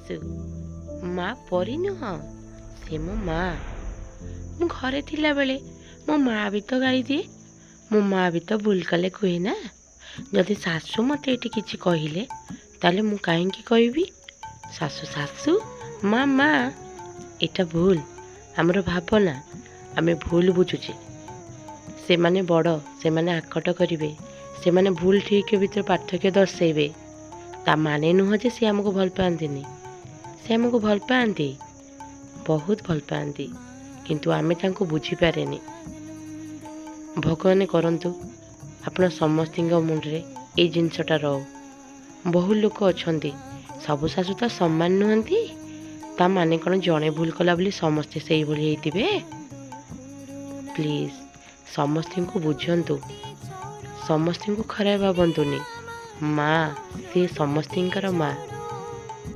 ଶାଶୁ, ମା ପରି ନୁହଁ, ସେ ମୋ ମା। ମୁଁ ଘରେ ଥିଲାବେଳେ ମୋ ମା ବି ତ ଗାଳି ଦିଏ, ମୋ ମା ବି ତ ଭୁଲ କଲେ କୁହେ ନା। ଯଦି ଶାଶୁ ମୋତେ ଏଇଠି କିଛି କହିଲେ, ତାହେଲେ ମୁଁ କାହିଁକି କହିବି? ଶାଶୁ ଶାଶୁ, ମା ମା। ଏଇଟା ଭୁଲ ଆମର ଭାବନା, ଆମେ ଭୁଲ ବୁଝୁଛେ। ସେମାନେ ବଡ଼, ସେମାନେ ଆକଟ କରିବେ, ସେମାନେ ଭୁଲ ଠିକ୍ ଭିତରେ ପାର୍ଥକ୍ୟ ଦର୍ଶାଇବେ। ତା ମାନେ ନୁହଁ ଯେ ସେ ଆମକୁ ଭଲ ପାଆନ୍ତିନି। ସେ ଆମକୁ ଭଲ ପାଆନ୍ତି, ବହୁତ ଭଲ ପାଆନ୍ତି, କିନ୍ତୁ ଆମେ ତାଙ୍କୁ ବୁଝିପାରେନି। ଭଗବାନ କରନ୍ତୁ ଆପଣ ସମସ୍ତଙ୍କ ମୁଣ୍ଡରେ ଏଇ ଜିନିଷଟା ରହୁ। ବହୁ ଲୋକ ଅଛନ୍ତି, ସବୁ ଶାଶୁ ତ ସମାନ ନୁହନ୍ତି। ତା ମାନେ କ'ଣ ଜଣେ ଭୁଲ କଲା ବୋଲି ସମସ୍ତେ ସେଇଭଳି ହେଇଥିବେ? ପ୍ଲିଜ୍ ସମସ୍ତଙ୍କୁ ବୁଝନ୍ତୁ, ସମସ୍ତଙ୍କୁ ଖରାପ ଭାବନ୍ତୁନି। ମା ସେ ସମସ୍ତଙ୍କର ମା।